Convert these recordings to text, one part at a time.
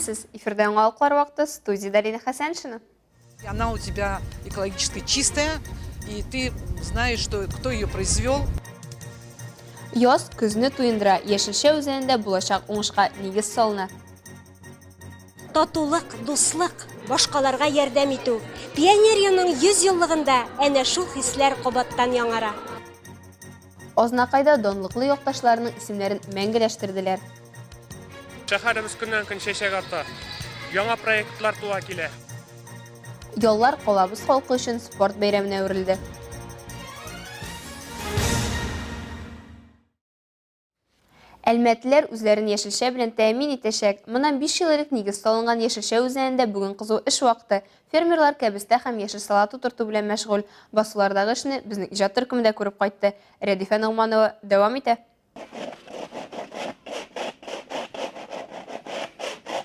Исәнмесез! Эфирда яңалыклар вакыты, студиядә Лина Хәсәншина. Она у тебя экологически чистая, и ты знаешь, что, кто ее произвел. Яз көзне туендыра, яшелчә үзәнендә булачак уңышка нигез салына. Татулык, дуслык, башкаларга ярдәм итү. Пионериянең 100 еллыгында әнә шул хисләр кабаттан яңара. Азнакайда данлыклы якташларының исемнәрен мәңгеләштерделәр. Шәһәребез көннән-көн чәчәк ата. Яңа проектлар туа килә. Яллар калабыз халкы өчен спорт бәйрәменә әверелде. Әлмәтлеләр үзләрен яшелчә белән тәэмин итәчәк. Моннан биш ел элек нигез салынган яшелчә үзәнендә бүген кызу эш вакыты. Фермерлар кәбестә һәм яшел салат утырту белән мәшгуль. Басулардагы эшне безнең иҗат төркеме дә күреп кайтты. Рәдифә Ногманова дәвам итә.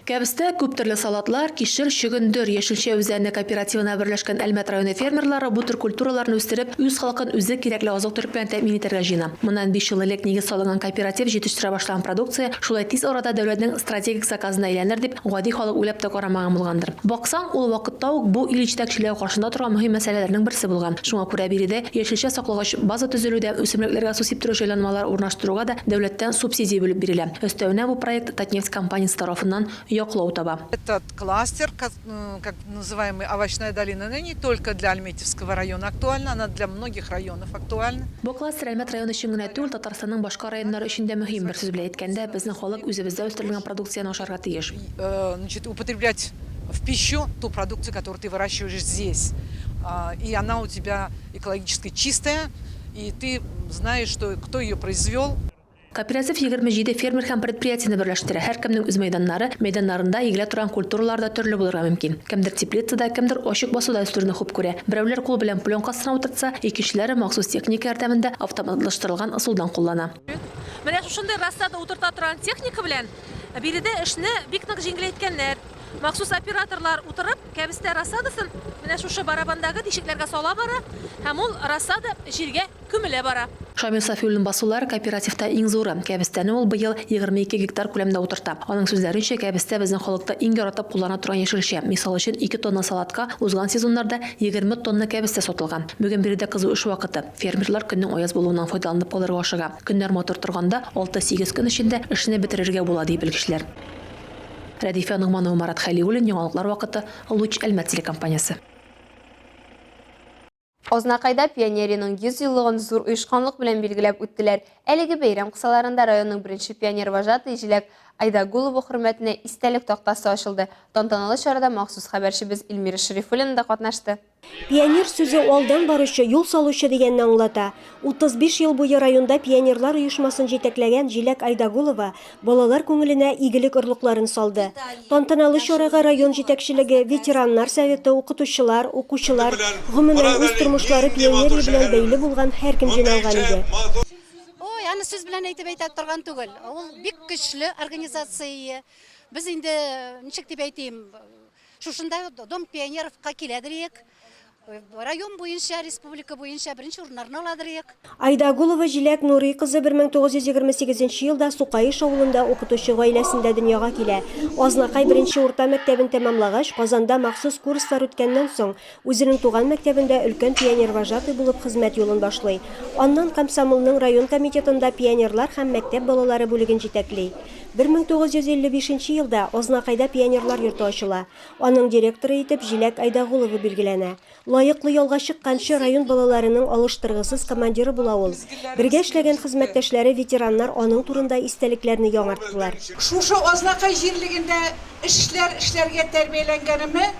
Кәбестә, күп төрле салатлар, кишер, чөгендер, яшелчә үзәне кооперативына берләшкән Әлмәт районы фермерлары бу төр культураларны үстереп, үз халкын үзе кирәкле азык-төлек белән тәэмин итәргә җыена. Моннан биш ел элек нигез салынган кооператив җитештерә башлаган продукция шулай тиз арада дәүләтнең стратегик заказына әйләнер дип гади халык уйлап та карамаган булгандыр. Баксаң, ул вакытта ук бу ил җитәкчелеге каршында торган мөһим мәсьәләләрнең берсе булган. Шуңа күрә биредә яшелчә саклагыч база төзелү дә, үсемлекләргә су сиптерү җайланмалары урнаштыруга да дәүләттән субсидия бүлеп бирелә. Өстәвенә, бу проект Татнефть компаниясе тарафыннан яклау таба. Этот кластер, как называемый Овощная долина, она не только для Альметьевского района актуальна, она для многих районов актуальна. Бу кластер Әлмәт районы өчен генә түгел, Татарстанның башка районнары өчен дә мөһим. Бер сүз белән әйткәндә, безнең халык үзебездә үстерелгән продукцияне ашарга тиеш. Значит, употреблять в пищу ту продукцию, которую ты выращиваешь здесь. И она у тебя экологически чистая, и ты знаешь, что, кто ее произвел. Кооператив 27 фермер һәм предприятиене берләштерә. Һәркемнең үз мәйданнары, мәйданнарында игелә торган культуралар да төрле булырга мөмкин. Кемдер теплицада, кемдер ачык басуда үстерүне хуп күрә. Берәүләр кул белән пленка астына утыртса, икенчеләре махсус техника ярдәмендә автоматлаштырылган ысулдан куллана. Менә шушындый рассада утырта торган техника белән биредә эшне бик нык җиңеләйткәннәр. Махсус операторлар утырып, кәбестә рассадасын менә шушы барабандагы тишекләргә сала бара һәм ул рассада җиргә Күмелә бара. Шамил Сафиуллин басулары кооперативта иң зуры. Кәбестәне ул быел 22 гектар күләмдә утырта. Аның сүзләренчә, кәбестә безнең халыкта иң яратып куллана торган яшелчә. Мисал өчен, ике тонна салатка узган сезоннарда 20 тонна кәбестә сатылган. Бүген биредә кызу эш вакыты. Фермерлар көннең аяз булуыннан файдаланып калырга ашыга. Көннәр матур торганда, алты-сигез көн эчендә эшне бетерергә була, ди белгечләр. Рәдифә Ногманова, Марат Хәлиуллин, Яңалыклар вакыты, Луч Әлмәт телекомпаниясе. Азнакайда пионериянең 100 еллыгын зур оешканлык белән билгеләп үттеләр. Әлеге бәйрәм кысаларында районның беренче пионервожатые Җиләк Айдагулова хөрмәтенә истәлек тактасы ачылды. Тантаналы чарада махсус хәбәрчебез Эльмира Шәрифуллина да катнашты. Пионер сүзе алдан баручы, юл салучы дигәнне аңлата. 35 ел буе районда пионерлар оешмасын җитәкләгән Җиләк Айдагулова балалар күңеленә игелек орлыкларын салды. Тантаналы чарага район җитәкчелеге, ветераннар советы, укытучылар, укучылар, гомумән, үз тормышлары пионерия белән бәйле булган һәркем җыйналган иде. Ой, аны сүз белән әйтеп әйтә торган түгел. Ул бик көчле организация. Без инде, ничек дип әйтим, Шушында Дом пионеровка киләдер иек. Район буенча, республика буенча беренче урыннарны аладыр иек. Айдагулова Җиләк Нурый кызы 1928 елда Сукаеш авылында укытучы гаиләсендә дөньяга килә. Азнакай беренче урта мәктәбен тәмамлагач, Казанда махсус курслар үткәннән соң, үзенең туган мәктәбендә өлкән пионервожатый булып хезмәт юлын башлый. Аннан комсомолның район комитетында пионерлар һәм мәктәп балалары бүлеген җитәкли. 1955 нче елда Азнакайда Пионерлар йорты ачыла. Аның директоры итеп Җиләк Айдагулова билгеләнә. Лаеклы ялга чыкканчы район балаларының алыштыргысыз командиры була ул. Бергә эшләгән хезмәттәшләре, ветераннар аның турында истәлекләрне яңарттылар. Шушы Азнакай җирлегендә эшләр эшләргә тәрбияләнгәнеме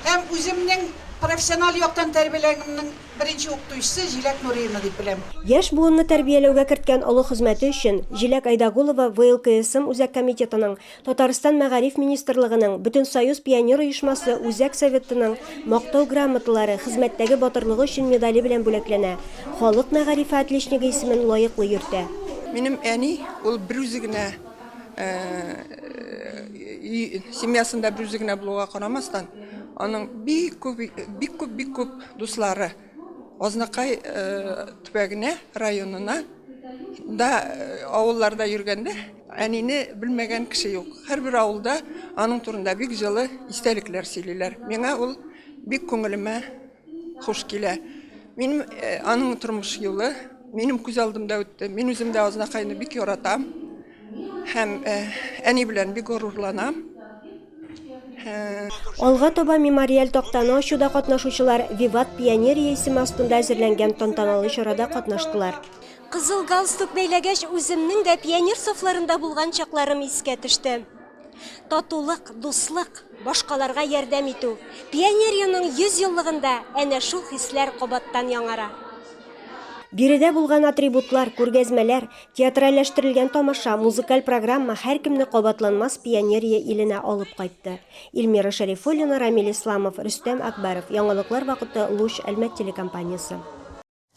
һәм үземнең профессиональ яктан тәрбияләнгемнең Беренче укытучысы Җиләк Нуриевна дип беләм. Яшь буынны тәрбияләүгә керткән олы хезмәте өчен Җиләк Айдагулова ВЛКСМ Үзәк Комитетының, Татарстан Мәгариф министрлыгының, Бөтенсоюз пионер оешмасы Үзәк Советының Мактау грамоталары, Хезмәттәге батырлыгы өчен медале белән бүләкләнә, Халык мәгарифе отличнигы исемен лаеклы йөртә. Минем әни, ул берүзе генә, семьясында берүзе генә булуга карамастан, аның бик күп, бик күп, бик күп дуслары Азнакай төбәгенә, районына да авылларда йөргәндә, Әнине белмәгән кеше юк. Һәрбер авылда аның турында бик җылы истәлекләр сөйлиләр. Миңа ул бик күңелемә хуш килә. Минем э, аның тормыш юлы минем күз алдымда үтте. Мин үзем дә Азнакайны бик яратам һәм э, әни белән бик горурланам. Э, Алга таба мемориаль тактаны ачуда катнашучылар Виват пионерия исеме астында әзерләнгән тантаналы чарада катнаштылар. Кызыл галстук бәйләгәч, үземнең дә пионер сафларында булган чакларым искә төште. Татулык, дуслык, башкаларга ярдәм итү. Пионериянең 100 еллыгында әнә шул хисләр кабаттан яңара. Биредә булган атрибутлар, күргәзмәләр, театральләштерелгән тамаша, музыкаль программа һәркемне кабатланмас пионерия иленә алып кайтты. Эльмира Шәрифуллина, Рамил Исламов, Рөстәм Әкбәров, Яңалыклар вакыты, Луч, Әлмәт телекомпаниясе.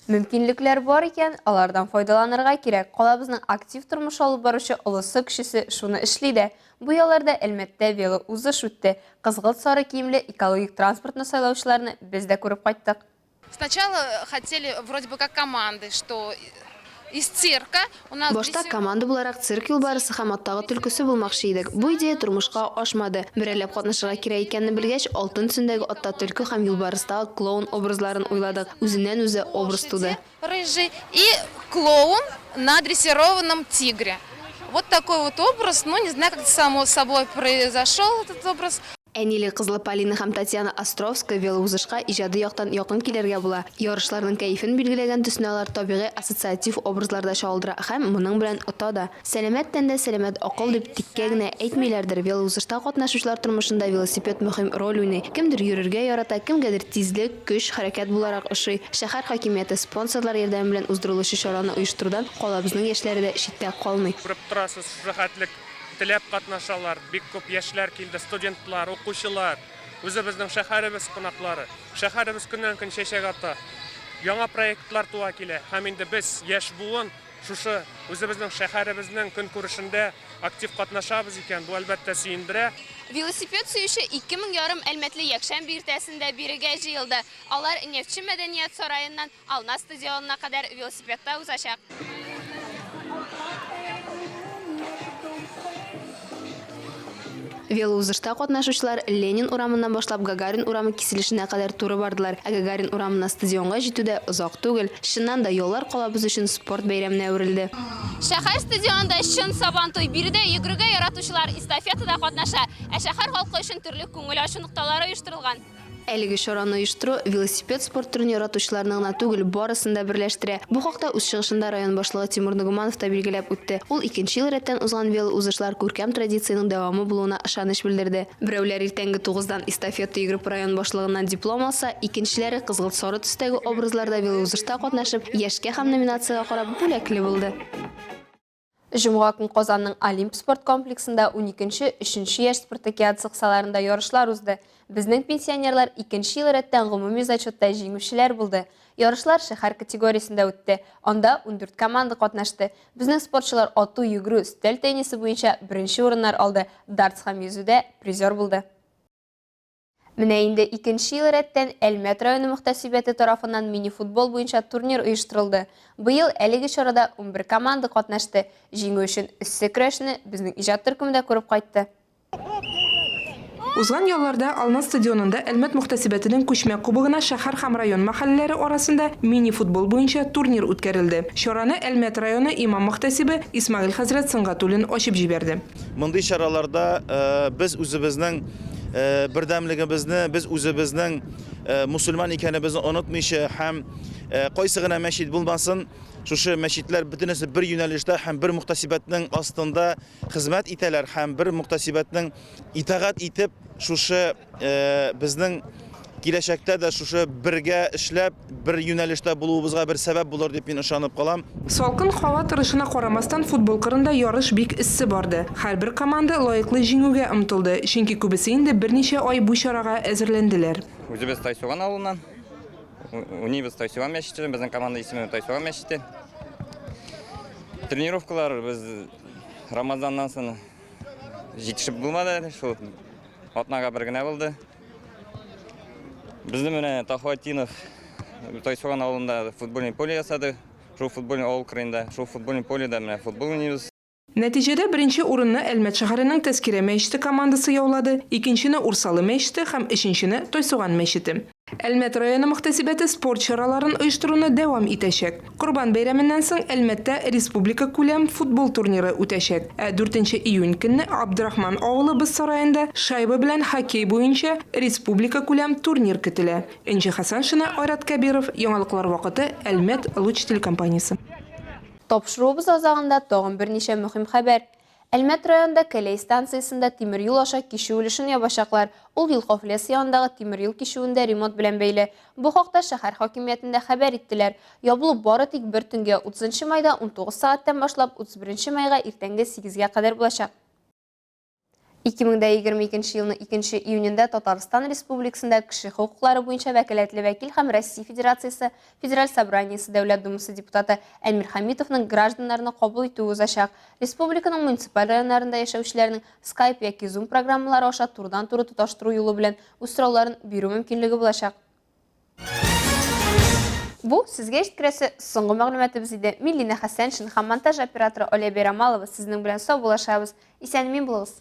Мөмкинлекләр бар икән, алардан файдаланырга кирәк. Калабызның актив тормыш алып баручы олысы-кечесе шуны эшли дә. Бу ялларда Әлмәттә велоузыш үтте. Кызгылт-сары киемле экологик транспортны сайлаучыларны без дә күреп кайттык. Сначала хотели вроде бы как команды, что из цирка у нас Башта команда буларак цирк юлбарысы һәм аттагы төлкесе булмакчы идек. Бу идея тормышка ашмады. Берәрләп катнашырга кирәк икәнне белгәч, алтын төсендәге атта төлке һәм юлбарыстагы клоун образларын уйладык. Үзеннән-үзе образ туды. Рыжий и клоун на дрессированном тигре. Вот такой вот образ, ну не знаю, как само собой произошел этот образ. Әниле-кызлы Полина һәм Татьяна Островская велоузышка иҗади яктан якын килергә була. Ярышларның кәефен билгеләгән төсне алар табигый ассоциатив образларда чагылдыра һәм моның белән ота да. Сәламәт тәндә сәламәт акыл дип тиккә генә әйтмиләрдер, велоузышта катнашучылар тормышында велосипед мөһим роль уйный. Кемдер йөрергә ярата, кемгәдер тизлек, көч, хәрәкәт буларак ошый. Шәһәр хакимияте, спонсорлар ярдәме белән уздырылучы чараны оештырудан калабызның яшьләре дә читтә калмый. Күреп торасыз, шушы хәтлек теләп катнашалар, бик күп яшьләр килде, студентлар, укучылар, үзебезнең шәһәребез кунаклары. Шәһәребез көннән-көн чәчәк ата, яңа проектлар туа килә һәм инде без, яшь буын, шушы үзебезнең шәһәребезнең көнкүрешендә актив катнашабыз икән, бу, әлбәттә, сөендерә. Велосипед сөюче 2000 ярым әлмәтле якшәмбе иртәсендә бирегә җыелды. Алар Нефтьче мәдәният сараеннан Алнас стадионына кадәр велосипедта узачак. Велоузышта катнашучылар Ленин урамыннан башлап Гагарин урамы киселешенә кадәр туры бардылар. Ә Гагарин урамыннан стадионга җитү дә озак түгел. Чыннан да, яллар калабыз өчен спорт бәйрәменә әверелде. Шәһәр стадионында чын Сабантуй. Биредә йөгерергә яратучылар эстафетада катнаша, ә шәһәр халкы өчен төрле күңел ачу нокталары оештырылган. Әлеге чараны оештыру велосипед спорт төрен яратучыларны гына түгел, барысын да берләштерә. Бу хакта үз чыгышында район башлыгы Тимур Нагуманов та билгеләп үтте. Ул икенче ел рәттән узган велоузышлар күркәм традициянең дәвамы булуына ышаныч белдерде. Берәүләр иртәнге тугыздан эстафета йөгереп район башлыгыннан диплом алса, икенчеләре кызгылт-сары төстәге образларда велоузышта катнашып, яшькә һәм номинациягә карап бүләкле булды. Җомга көн Казанның Олимп спорт комплексында уникенче, өченче яшь спартакиадасы кысаларында ярышлар узды. Безнең пенсионерлар икенче ел рәттән гомуми зачетта җиңүчеләр булды. Ярышлар шәһәр категориясендә үтте. Анда 14 команда катнашты. Безнең спортчылар ату, йөгерү, өстәл теннисы буенча беренче урыннар алды, дартс һәм йөзүдә призер булды. Менә инде икенче ел рәттән Әлмәт районы мөхтәсибәте тарафыннан мини-футбол буенча турнир оештырылды. Быел әлеге чарада 11 команда катнашты. Җиңү өчен эссе көрәшне безнең иҗат төркеме дә күреп кайтты. Узган ялларда Алмаз стадионында Әлмәт мөхтәсибәтенең күчмә кубогына шәһәр һәм район мәхәлләләре арасында мини-футбол буенча турнир үткәрелде. Чараны Әлмәт районы имам-мөхтәсибе Исмәгыйль хәзрәт Сөнгатуллин ачып җибәрде. Мондый чараларда без үзебезнең бердәмлегебезне, без үзебезнең мусульман икәнебезне онытмыйча һәм кайсы гына мәчет булмасын, шушы мәчетләр бөтенесе бер юнәлештә һәм бер мөхтәсибәтнең астында хезмәт итәләр һәм бер мөхтәсибәтнең итагать итеп шушы безнең киләчәктә дә шушы бергә эшләп, бер юнәлештә булуыбызга бер сәбәп булыр дип мин ышанып калам. Салкын һава торышына карамастан, футбол кырында ярыш бик эссе барды. Һәрбер команда лаеклы җиңүгә омтылды, чөнки күбесе инде берничә ай бу чарага әзерләнделәр. Үзебез Тайсуган авылыннан. Уйныйбыз Тайсуган мәчете, безнең команда исеме Тайсуган мәчете. Тренировкалар без Рамазаннан соң җитешеп булмады әле, шул атнага бер генә булды. Безне менә Тахватинов Тайсуган авылында футбольный поле ясады. Шул футбольный авыл кырыенда, шул футбольный поледа менә футбол уйныйбыз. Нәтиҗәдә беренче урынны Әлмәт шәһәренең Тәзкирә мәчете командасы яулады, икенчене Урсалы мәчете һәм өченчене Тайсуган мәчете. Әлмәт районы мөхтәсибәте спорт чараларын оештыруны дәвам итәчәк. Корбан бәйрәменнән соң Әлмәттә республикакүләм футбол турниры үтәчәк. Ә дүртенче июнь көнне Абдрахман авылы боз сараенда шайба белән хоккей буенча республикакүләм турнир көтелә. Энҗе Хәсәншина, Айрат Кәбиров, Яңалыклар вакыты, Әлмәт, Луч телекомпаниясе. Тапшыруыбыз азагында тагын берничә мөһим хәбәр. Әлмәт районында Кәләй станциясендә тимер юл аша кичү өлешен ябачаклар. Ул Елхов лесы янындагы тимер юл кичүендә ремонт белән бәйле. Бу хакта шәһәр хакимиятендә хәбәр иттеләр. Ябылу бары тик бер төнгә, 30 майда 19 сәгатьтән башлап 31 майга иртәнге сигезгә кадәр булачак. 2022 елның 2 июнендә Татарстан Республикасында кеше хокуклары буенча вәкаләтле вәкил һәм Россия Федерациясе Федераль Собраниесе Дәүләт Думасы депутаты Әмир Хәмитовның гражданнарны кабул итүе узачак. Республиканың муниципаль районнарында яшәүчеләрнең Skype яки Zoom программалары аша турыдан-туры тоташтыру юлы белән үз сорауларын бирү мөмкинлеге булачак. Бу сезгә җиткерәсе соңгы мәгълүматыбыз иде. Мин Лина Хәсәншин һәм монтаж операторы Оля Бәйрамалова сезнең белән саубуллашабыз. Исән-имин булыгыз.